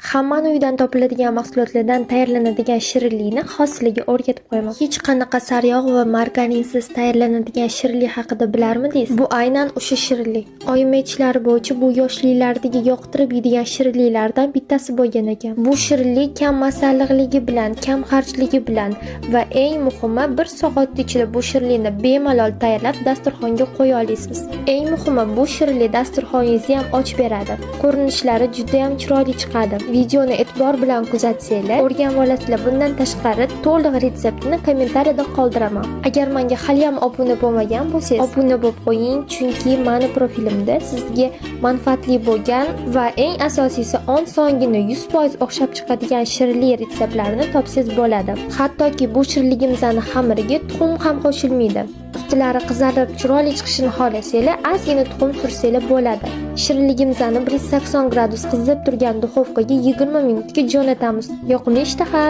Hammani uyidan topiladigan mahsulotlardan tayyorlanadigan shirinlikni xosligiga o'rgatib qo'yaman. Hech qanaqa sariyog' va margarinsiz tayyorlanadigan shirinlik haqida bilarmidingiz? Bu aynan o'sha shirinlik. Oyim aytishlari bo'yicha bu yoshliklardagi yoqtirib yeydigan shirinliklardan bittasi bo'lgan ekan. Bu shirinlik kam masalliqligi bilan, kam xarjligi bilan va eng muhimi, 1 soat ichida bu shirinlikni bemalol tayyorlab dasturxonga qo'ya olasiz. Eng muhimi, bu shirinlik dasturxoningizni ham ochib beradi. Ko'rinishlari juda ham chiroyli chiqadi. Videoni e'tibor bilan kuzatsanglar, o'rganib olasizlar. Bundan tashqari to'liq retseptini kommentariyada qoldiraman. Agar menga hali ham obuna bo'lmagan bo'lsangiz, obuna bo'lib qo'ying, chunki meni profilimda sizga manfaatli bo'lgan va eng asosiysi osongina 100% o'xshab chiqadigan shirinlik retseptlarini topsangiz bo'ladi. Hattoki bu shirinligimizni xamiriga tuxum ham qo'shilmaydi. Ustilari qizarib chiroyli chiqishini xohlasanglar, ozgina tuxum sursanglar bo'ladi. Shirinligimizni 180 gradus qizib turgan duxovkaga 20 minutga jo'natamiz. Yoqimli ishtaha!